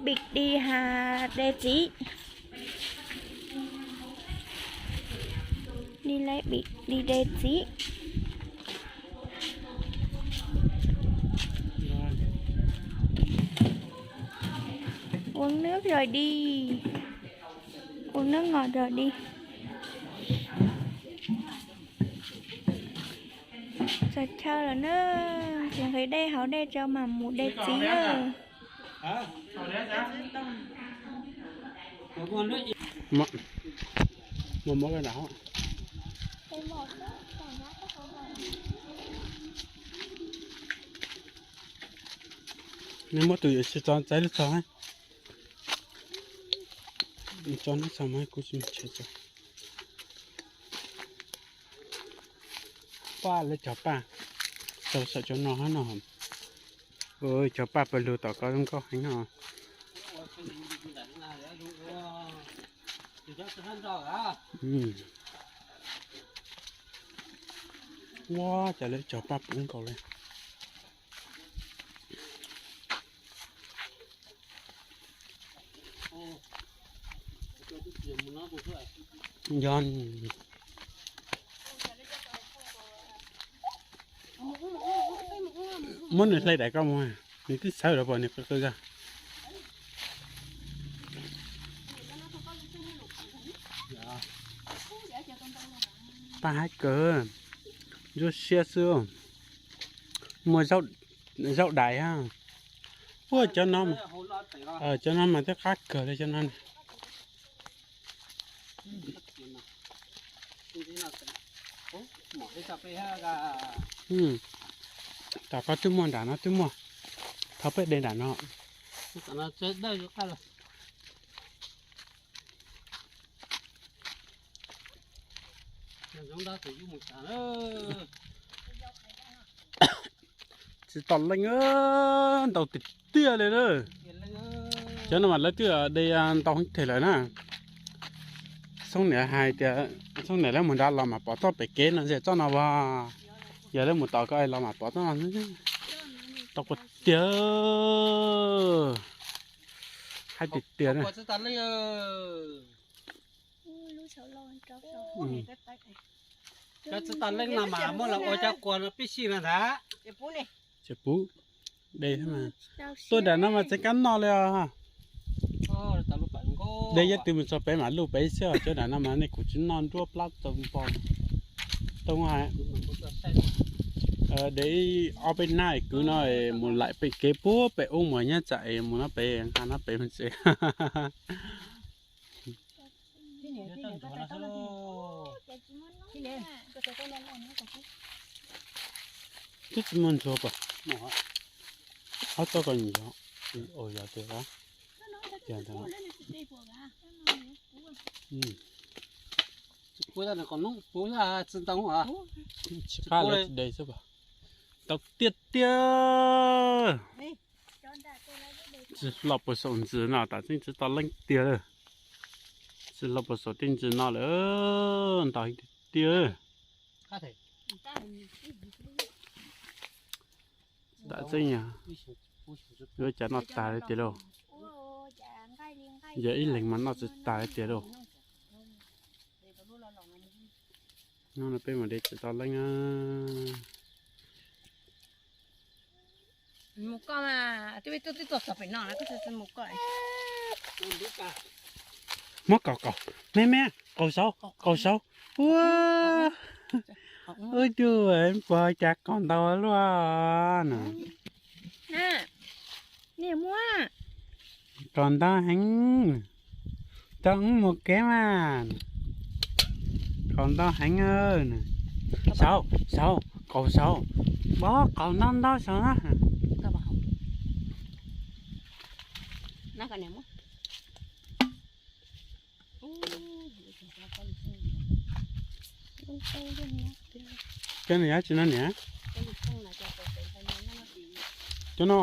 Bịt đi ha, đe txiv. Đi lấy bịt đi đe txiv. Uống nước rồi đi. Uống nước ngọt rồi đi. Sawv chaw lawm na, ces nqhis dej haus dej tso mas mus de txiv na. Nej muab tus yuav tsis tso txaib lub tso, tso neb tso mas kuv tsis tso. Paj lawv cog paj rau saum cov no hab no. Cog paj pawg lug tom ko zoo nkauj heev no. Ua cas lawv cog paj puv nkaus li. Yog muab nws hle daim ko mus, nws twb txhawb lawm pom nws qw qw zog. Paj haib kawg, ntsuab siab xwb. Muaj zaub dais ha. Ua cov no, cov no mas twb qab kawg li cov no. Tom ko twb muaj nram no twb muaj. Thov peb de nram no. Tsis tos leej, ntau tiag tiag li lawm. Cov no mas lawv twb de ntau heev tiag lawm na. Xoob niam hais tias, Xoob niam lawv mus nrad los mas pov txoj pem kev no, zem txoj no as. Yog lawb mus tom ko los mas pov txoj no. Tau quas tiag, haib tiag tiag. Cov tsis tas leej no mas muab los ua cov quas no pib sij no ntag. Tseem puv, de, tuaj nram no mas tseem kab noj li os. De ib tug mus txog pem mam luj pem xwb os, cov nram no mas nej kuv tsis noj nruab plab tau npo. Tau hais, de ib ob peb hnab kwv no mus laim pem kev puag pem ub mus nyob tsam es mus no pem nqa no pem mus tsev. Twb tsis muaj ntsuag pom. Ob txoj ko nyuam, yog tias, tias ntawd. Tsis qab lawv tsis de xwb pom. Tau tiag tiag. Tsis los puas saum ntsis no tam tseeb tsis tau leej tiag lawm. Tsis los puas saum tej ntsis no lawm, ntau tiag tiag. Tam tseeb yuav cas noj tag li tiag lauj. Yog ib leeg mas noj tsis tag li tiag lauj. No peb mus de tsis tau leej. Mus koj mas, twb twb tuaj txog pem no na, koj tsis mus koj. Muab kaus kaus, me me, kaus saud, kaus saud. Ua, ua duj, puas cas kaus ntau luaj na. Kaus ntau heev. Tau wb mus kev mas. Kaus ntau heev. Saud, saud, kaus saud. Pov qaus ntau ntau saud na. Cov niam tsis no niam. Cov no.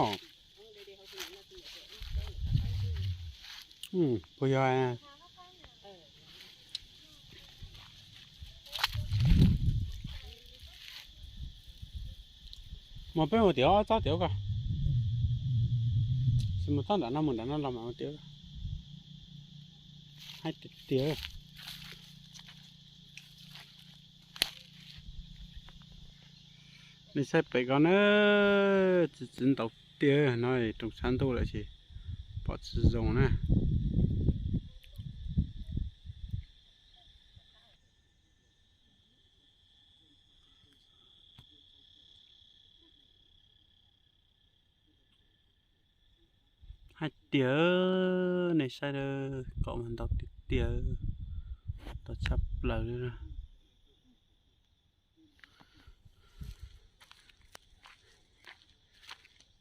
Puas yog? Mas peb mus tiav ob tsob tiav ko. Tsis mus txog nram no, mus nram no los mas ua tiag. Haib tiag tiag. Nej saib pem ko na, txi txiv ntaus tiag no, rooj sab ntuj lawm ces pom tsis zoo na. Hais tias nej saib, kom mas ntau tiag tiag, ntau tshaj plaws li.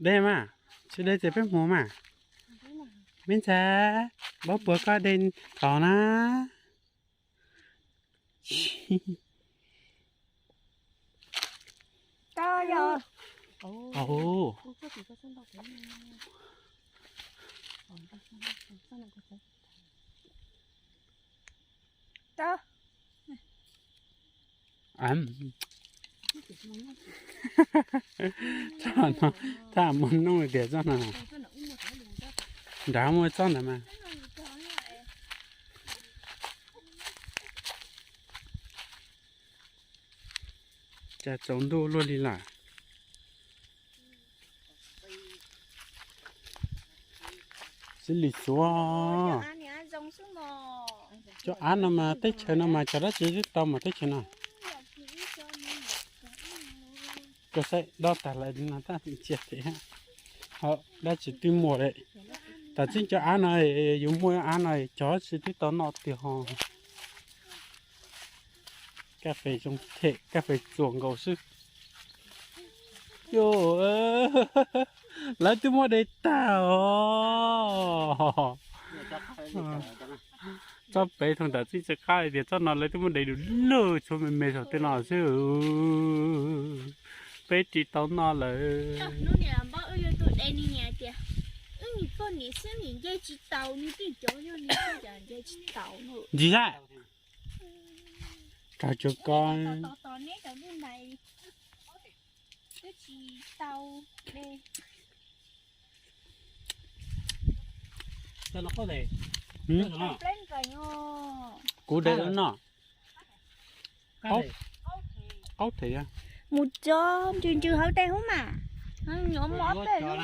Dej mas, tsis dej ces peb mus mas. Me ntxhais, npawg puas koj dej tod na? Txoj no, txaj muag nub tias txoj no. Nrad muaj txoj ntawd mas. Cas tsaus ntuj luaj li lawm. Xws li xuav. Cov av no mas teb chaws no mas cov dab tsi twb tau mas teb chaws no. Koj saib dob tag lawm no tab cia thiab. Ho dab tsi twb muaj lawm. Tam txij cov av no, yus muaj av no cov dab tsi twb tau noj tiag ho. Kaj fes zoo them, kaj fes txuas nkaus xwb. Lawv twb muab de tag os. Tsob pem thooj tam txij tsis qab tias tsob no lawv twb muab de du lug tshuav me me saum tej no xwb. Peb tsis tau noj lawm. Ntsis a, kawg cuag ko. Kuv de no. Qaub them. Mus tso ntsws ntsws hauv tej hub mas. Nyuam mob tej hub.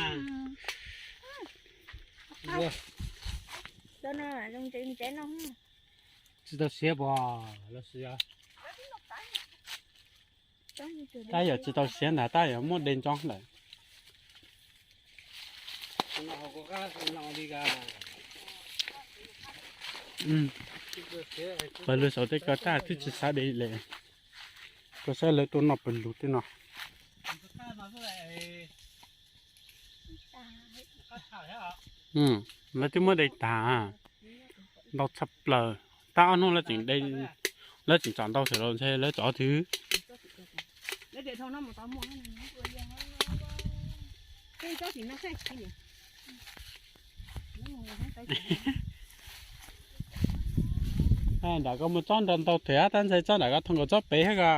Tsis tau siav pom los sis. Tab yog tsis tau siav ntag, tab yog muab de ntsoov lawm. Pawg lug saum tej ko tab twb tsis xav de li. Koj saib lawv tuaj noj pawg lug tej no. Lawv twb muab de tag, ntau tshaj plaws. Tab ob hnub lawv tseem de, lawv tseem tsom ntau xwb los ntshe lawv tsom twg. Nram ko muaj tsob ntau ntau thiab, tab ntxhais tsob nram ko thooj nkaus tsob pem thiab ko.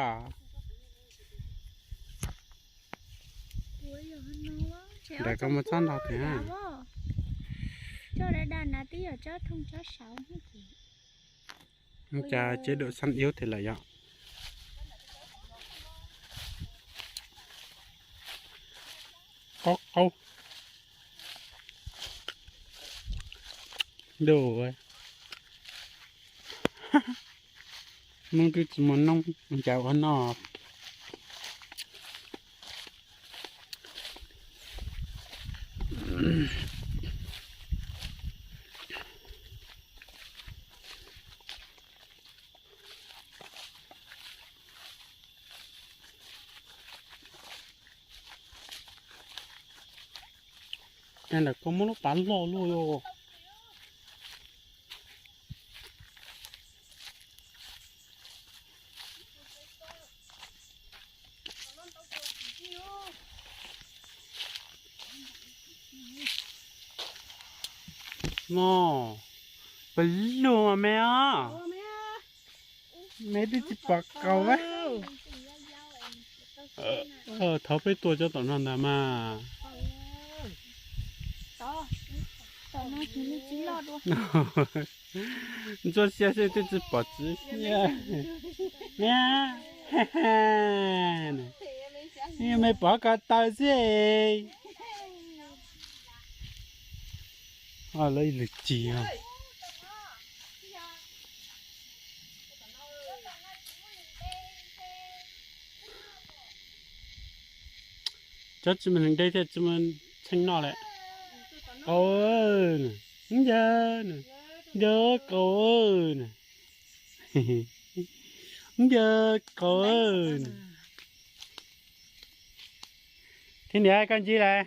Nram ko muaj tsob ntau thiab. Ua cas chế độ săn yếu thế lawm yom. Qaub qaub. Dub. Hnub twb tsis muaj noob, cas ua noj. Nram ko muaj lub pav loj luaj. No, pawg lug me os. Me twb tsis pom kaus. Thaum peb tuaj cov tom no ntag mas. Ntsuab siab xwb twb tsis pom txiv siab. Me pov ko taw xwb. Lawv lwm cim os. Cov tsis muaj neeg de thiab tsis muaj txheej noj lawm. Qau, yawg, yawg qau na, yawg qau na. Thiab niam koj ncig lawm.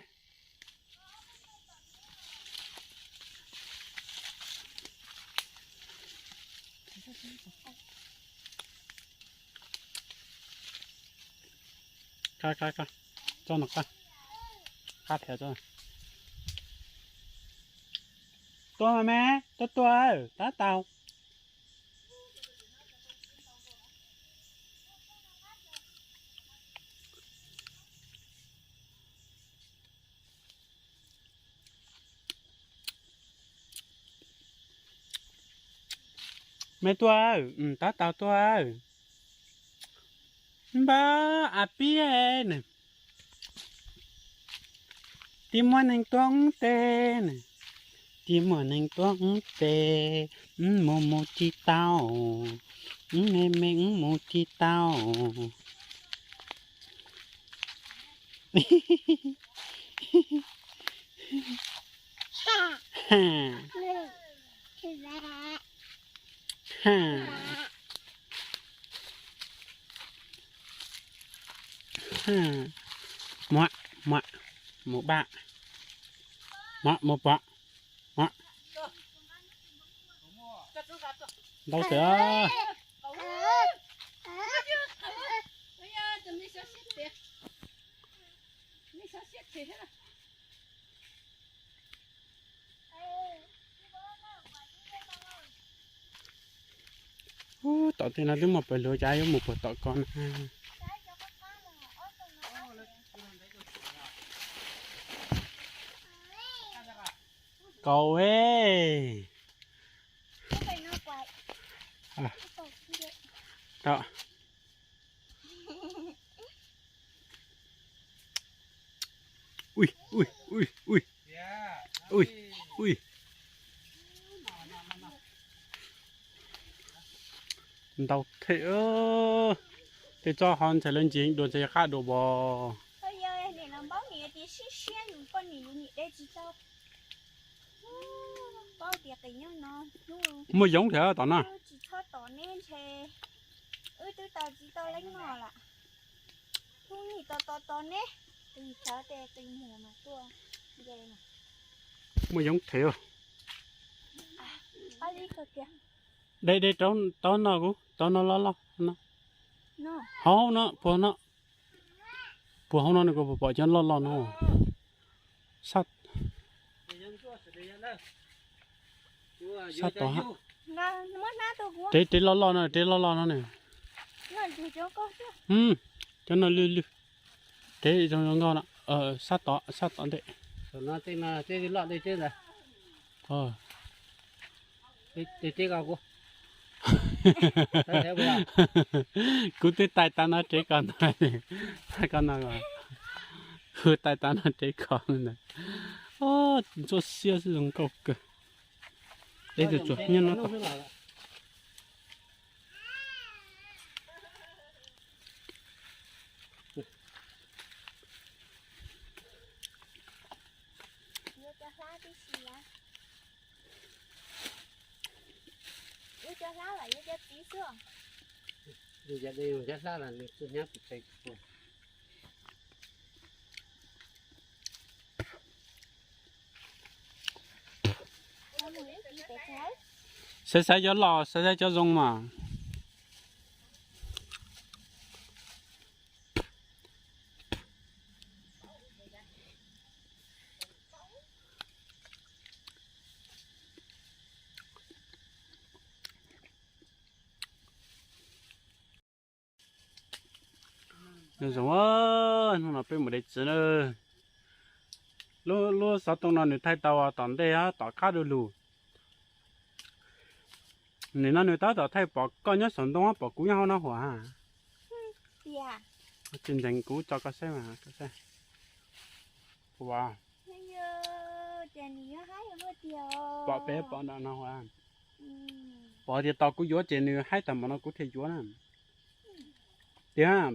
Qab, qab, qab, tso no qab, qab thiab tso. Tua mas me, tua tua, tab tau. Me tua, tab tau tua. Npawg, a pib ne. Tsis muaj neeg tuaj ub tes ne. Tsis muaj neeg tuaj ub tes, wb mus mus tsis tau, wb me me wb mus tsis tau. Muab, muab, mus pab, muab, mus pom, muab. Ntau xwb. Ub, tom tej no twb muaj pawg lug, cas yuav mus puag tom ko na. Kaus e. Ui, ui, ui, ui. Ui, ui. Ntau thiab. Tej tsob hov ntxhais lawv ntsis dua ntxhais qab dua pos. Muaj yoov thiab tom no. Muaj yoov thiab. De de rau no loj loj no. Hauv no puag no. Puag hauv no nws kuj pom cov loj loj no. Sab, sab tod. Rev, rev loj loj no, rev loj loj no ne. Cov no lwj lwj. Rev zoo zoo nkauj no. Sab tod, sab tod ntej. Kuv twb tais tas no rev kom no, tais kom no, kuv tais tas no rev kom ntag. Ntsuab siab xwb zoo nkauj kawg. Dej tsuas nyob no tod. Xaiv xaiv cov loj, xaiv xaiv cov zoo mas. Nyob zoo, hnub no peb mus de txiv na. Lub, lub xov tooj no nws thaij tau tom ntej, tom qab du lug. Nim no nws tab tom thaij pom koj nyob saum ntoo, pom kuv nyob hauv no huam. Tsis ntseeg kuv tso koj saib mas, koj saib. Pom peb pom no no huam. Pom tias tos kuv yuav ces nws haib tag npaum no kuv thiaj yuav na. Tiag.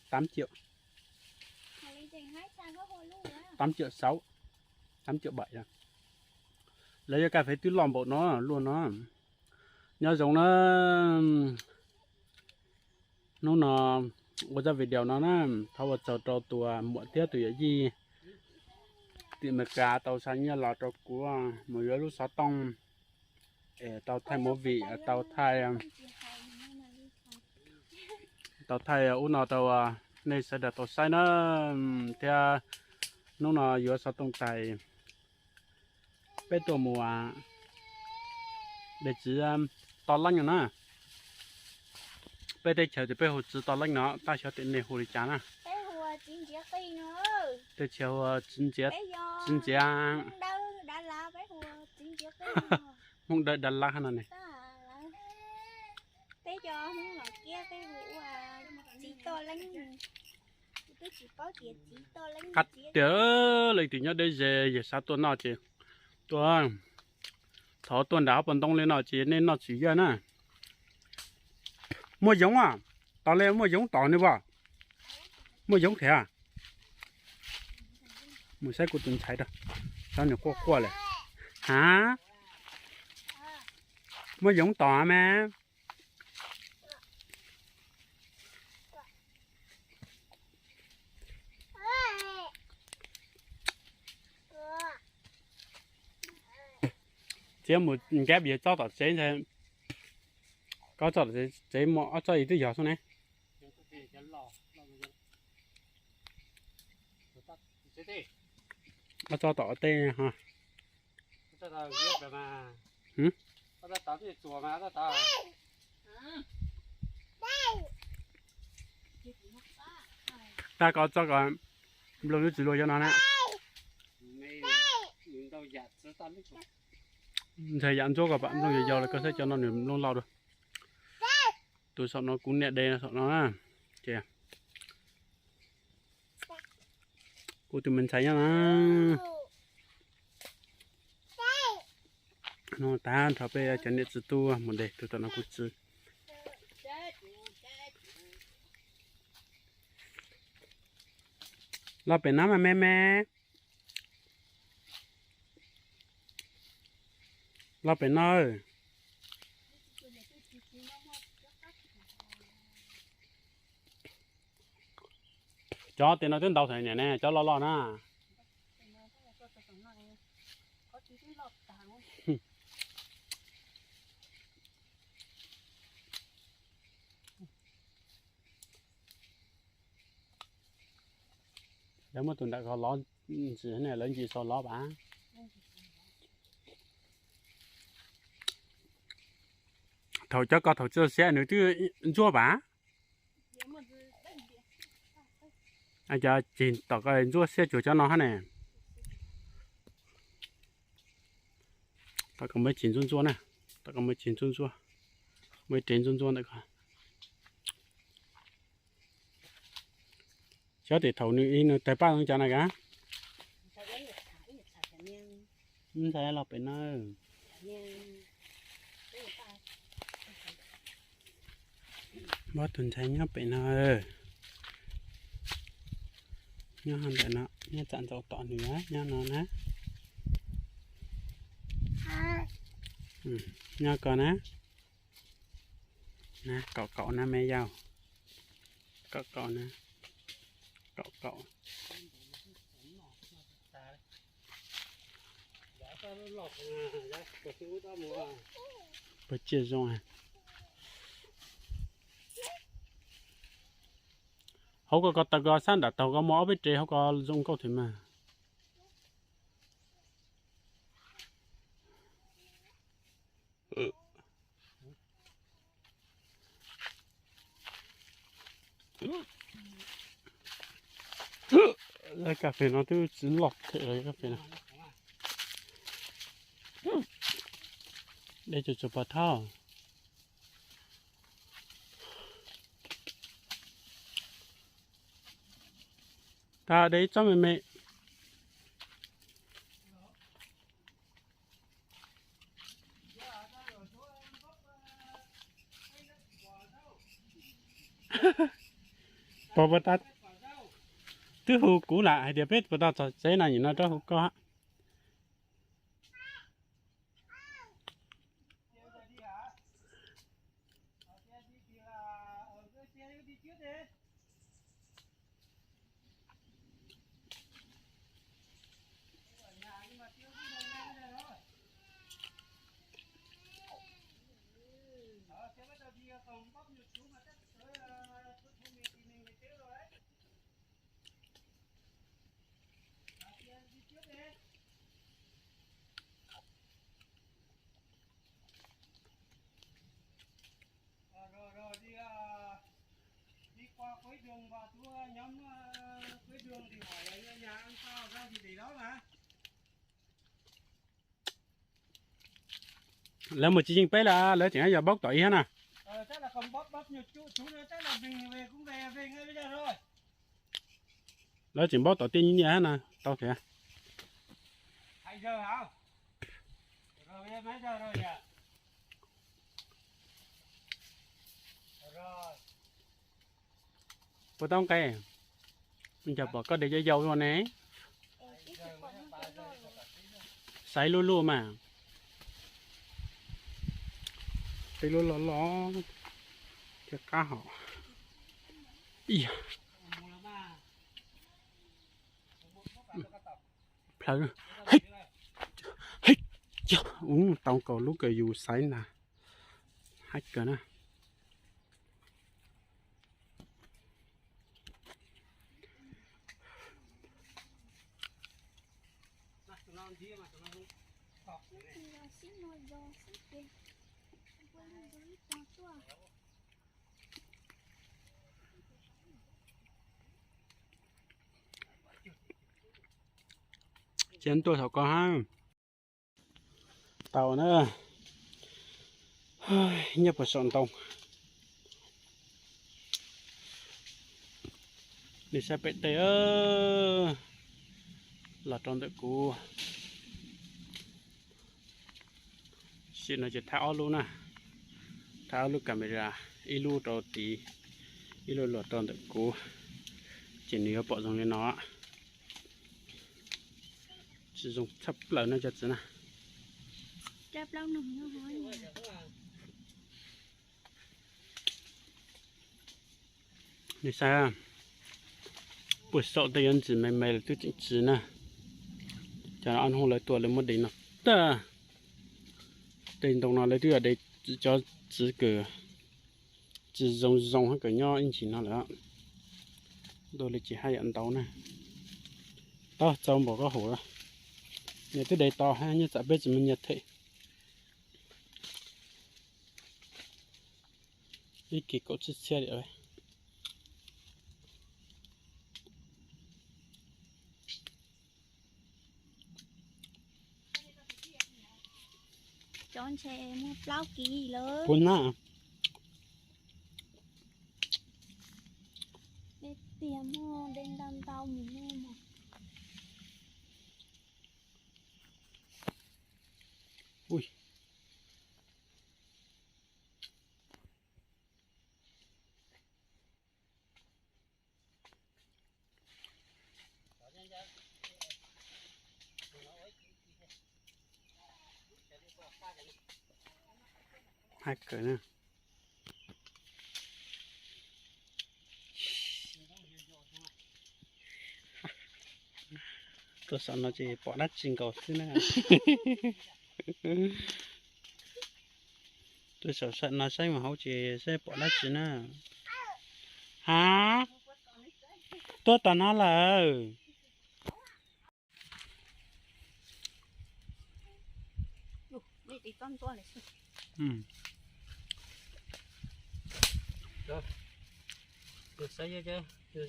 Tám triệu. Tám triệu sáu, tám triệu bảy. Lawv yuav kas fes twb loj npaum no luaj no. Nyob zoo na. Hnub no ua zaj video no na, thov ua tsaug rau tus muam thiab tus yawm yij tim Amelikas tau xa nyiaj los rau kuv mus yuav lub xov tooj es tau thaij movie, tau thaij, tau thaij ub no rau nej sawv daws tau saib na. Thiab hnub no yuav xov tooj tais peb tuaj mus de txiv to leeb no na. Peb teb chaws ces peb hu txiv to leeb no, tab xyov tias nej hu li cas na. Teb chaws hu txiv ntxiav, Hmoob Dawb Dav Lab no ne. Qab tiag, leej twg nyob deb ze yog xav tuaj noj ces tuaj, thov tuaj nram hauv paus ntoo li no ces nej noj tsis yaj na. Muaj yoov a, tos li muaj yoov tom nws as. Muaj yoov thiab. Mus saib kuv tus ntxhais rau, xyov nws quaj quaj lawm. Ha, muaj yoov tom mas. Txiav mus nkab yawg txob tom tsev ntag. Koj txob tom tsev muaj ob tsob ib twb yog xwb ne. Ob tsob tom tej ho. Tag koj txob kom nplooj lub tsis luag cov no na. Ntxhais yam ntsuab ko pam nplooj yau yau los koj saib cov no nws nplooj loj dua. Tus saum no kuv niam de saum no na. Ces kuv tus me ntxhais nyob na. No tag nrho peb cov niam txiv tub mus de tus tom no kuv txiv. Los pem no mas me me. Los pem no. Cov tej no twb ntau thaum niam ne, cov loj loj na. Lawv muab tus nram ko lov ntsis ne, lawv ncig sau lov vas. Thaum cov ko thaum tsis tau xiav nws twb ntsuab vas. Cov cig tom ko ntsuab xiab cuag cov no hab ne. Tom ko muaj ib cig ntsuab ntsuab na, tom ko muaj ib cig ntsuab ntsuab, muaj ib rev ntsuab ntsuab ntawm ko. Xyov tias thaum nws ib nws tawg paj zoo cas na ka. Ntxhais los pem na. Muab tus ntxhais nyob pem no. Nyob ntawm no, nyob tsam ntxaus tom nws nyob no na. Nyob ko na. Na, kaum kaum na me yau. Kaum kaum na. Kaum kaum. Puas tsiaj zoo. Hauv ko ko taw ko sab nram taug ko muaj ob peb rev hauv ko zoo nkauj thiab mas. Lawv kas fes no twb tsis loj them los kas fes no. Dej tsuas tsuas pov thawj. Tag dej ib tsob me me. Pog pog tab twb hu kuv lam hais tias peb puas tau txog tsev no, nim no rov hu koj. Lawv mus tsis yeej peb lawm, lawv tseem yog npaub tom ib hab na. Lawv tseem npaub tom tej nyiaj hab na, tau thiab. Puas tau nqe? Cas pom koj de yau yau ua ne? Xaiv luj luj mas. Tej lub loj loj thiab qab hom. Plhawv, hej, hej, ub, tau nkaus lub kws yus xaiv ntag. Hais kawg na. Cia tuaj saum ko hab. Tau na. Nyob puag saum ntoo. Nej saib pem tej los rau ntawm kuv. Sim no ces thaij ob lub na, thaij ob lub camera, ib lub rau tid, ib lub los rau ntawm kuv, ces nws yuav pom zoo li no. Tsis zoo tshaj plaws no cov txiv na. Nej saib, puag saum tej yuav ntsis me me lawv twb tseem tsis na. Cov ob hnub lawv tuaj lawv muab de no tag. Tej ntoo no lawv twb de cov txiv kws tsis zoo zoo hab kws nyob ib ntsis no lawm. Dua li tsis haj yam ntau na. Tau txaus npaum koj hum lawm. Nyias twb de tau hab, nyias txawm peb tsis muaj nyias them. Ib kis kaum tsib txhiab diam. Cov ntshe muaj plaub kis lawm. Kuv hnab. Dej tiag muaj dej ntau ntau mus nej mas. Ui. Hais kawg na. Tuaj saum no ces pom dab tsi nkaus xwb na. Tuaj saum no saib mus hauv ces saib pom dab tsi na. Ha, tuaj tom no lawm. Saib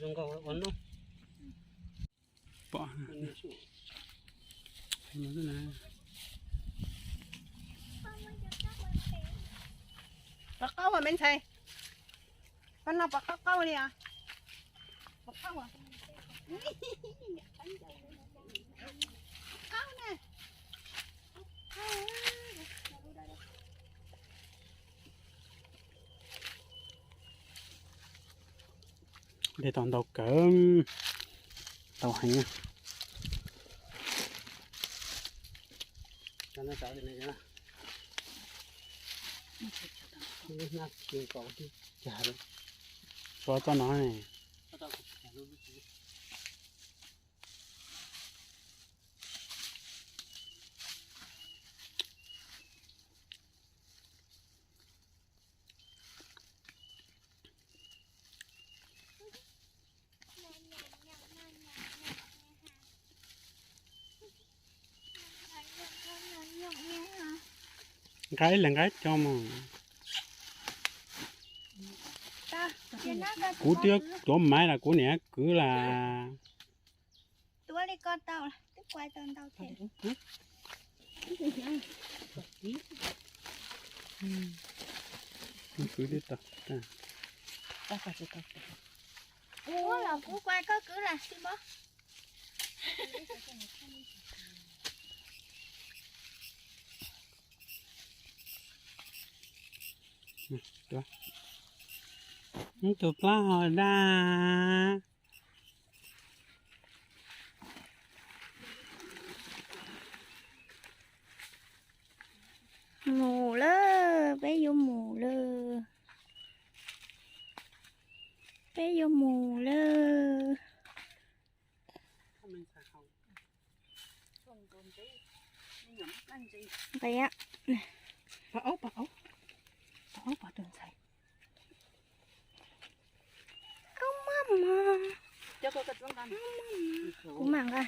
zoo nkauj ua nub. Pom. Pom qaub mas me ntxhais. Pom no pom qaub qaub li os. Pom qaub na. Dej tau ntau kawg, ntau heev. Tso txoj no. Nqa ib leeg nqa ib co mas. Kuv twb tuav maiv los kuv niam kwv las. Tuav li ko tau, twb kuav tau ntau thiab. Kwv twb tau. Kuv los kuv kuav koj kwv las xwb pob. Tus plab ho daj. Mus lawm, peb yuav mus lawm. Peb yuav mus lawm. Nqis. Koj maj mas. Kuv mam nqa.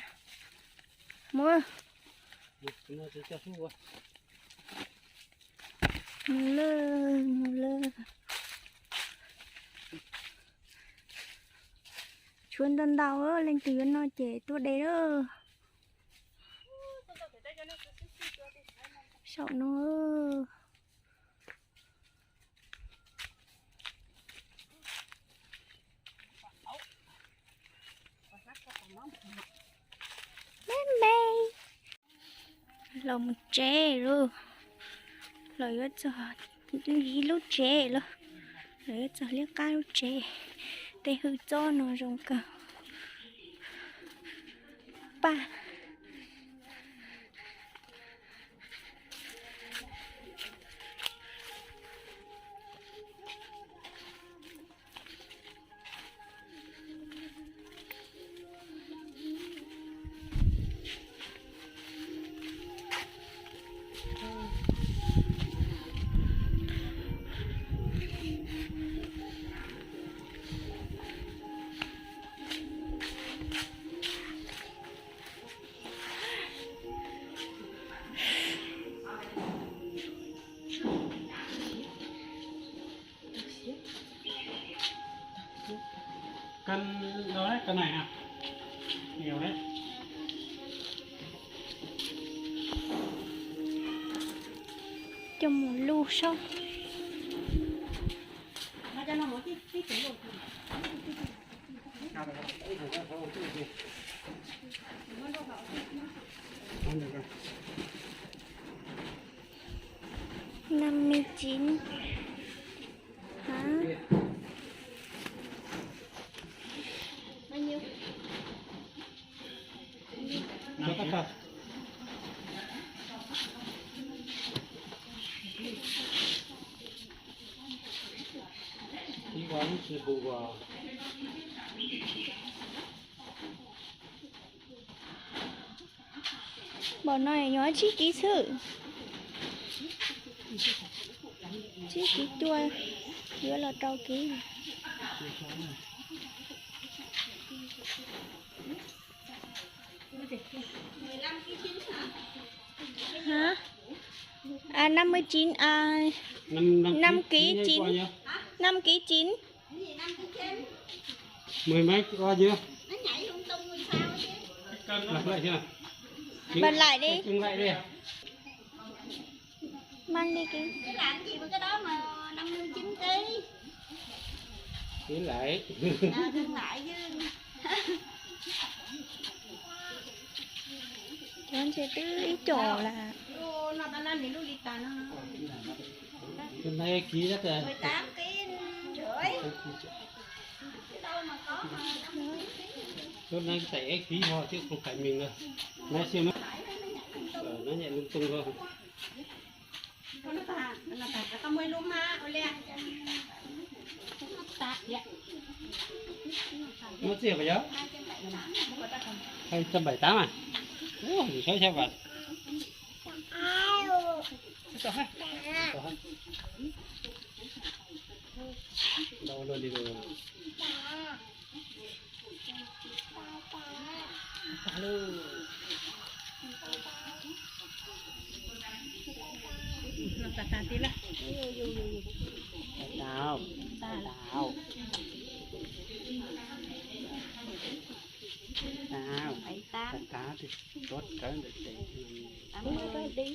Mus. Mus lawm, mus lawm. Tshuav ntau ntau, leej twg yuav noj ces tuaj de lawm. Saum no. Me me. Los mus tsev lauj. Los yuav txog ib lub tsev lauj. Los yuav txog liab qab lub tsev. Tej hwj txob no zoo kawg. Paj. Cân đâu đấy, cân này à? Nhiều đấy. Coj mus luj saib. Năm mươi chín hả? Bao nhiêu? Npaum no nyuam tsib kib xwb. Tsib kib cuaj, yuav los rau kib. Hả? À, năm mươi chín, à, năm, năm ký chín. Năm ký chín. Mười mấy bao nhiêu? Bật lại đi. Bật lại đi. Mang đi kìa. Cái làm gì mà cái đó mà năm mươi chín ký. Ký lại. À, đừng lại chứ. Cov ntses twb ib co lawm. Ú, no tau naj nws lub li tas no. Tus no ib kis. Mười tám ký rưỡi. Tus no tau ib kis ho thiab kuv qhais mis no. Nab xij, nab nyem lung tung ho. Muab txiaj pas yog? Hai trăm bảy tám à? Ú, saib saib pas. Đâu luôn đi rồi. Tau, tau, tau, tau, tuav rawv ntawm tes.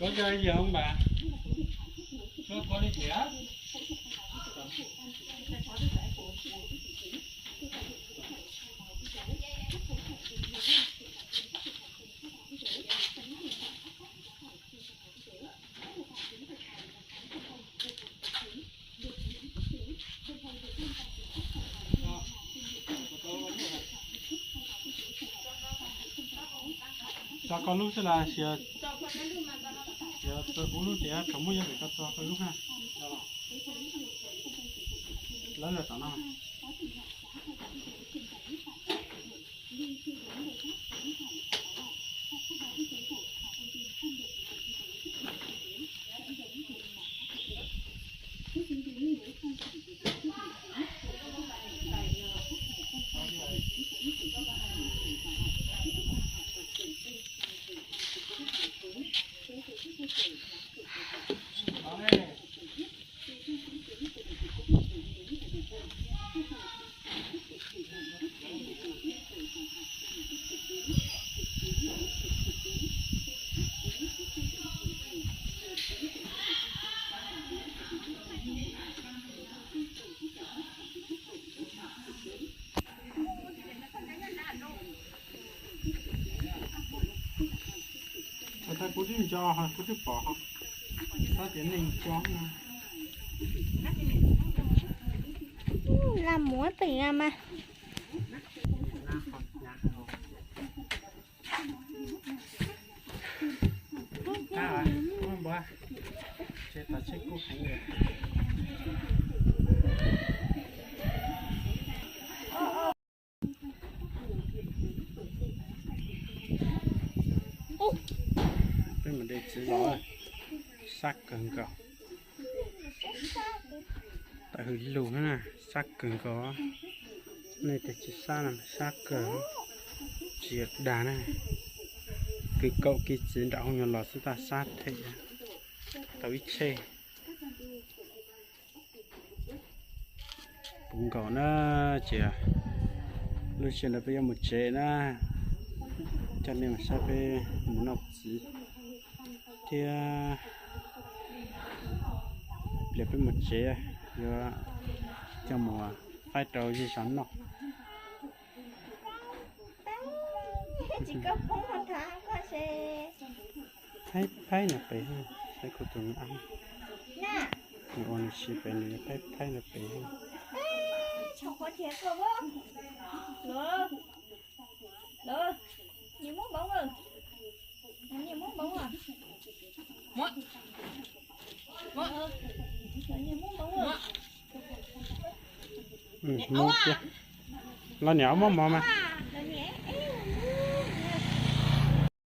Có cho gì không bà? Có, có đi chị á. Tso koj lub xwb las, xyov, xyov txog kuv lub tias thaum muab yuav pem koj tso koj lub ha. Lawv lawm tom no. Thaum kuv twb nco, kuv twb pom, xav tias neeg nco no. Laj muab pem mas. Peb mus de txiv los, sab kawg nkaus. Tawm hws lug na, sab kawg nkaus. Nej tias tsis sab no sab kawg, tsis yog dag na. Kwv kaum kis txiv nram hoo nyuag los xwb tab sab them tau ib tsheb. Puv nkaus na, ces lub sij hawm no peb yuav mus tsev na, coj nej mus saib peb mus noj txiv thiab. Pliag peb mus tsev, yuav coj mus faib rau yawg Zab noj. Phaib phaib no pem, saib kuv tus me ab, nws ua nws siv pem, nws phaib phaib no pem. Los niam, muab mov mas.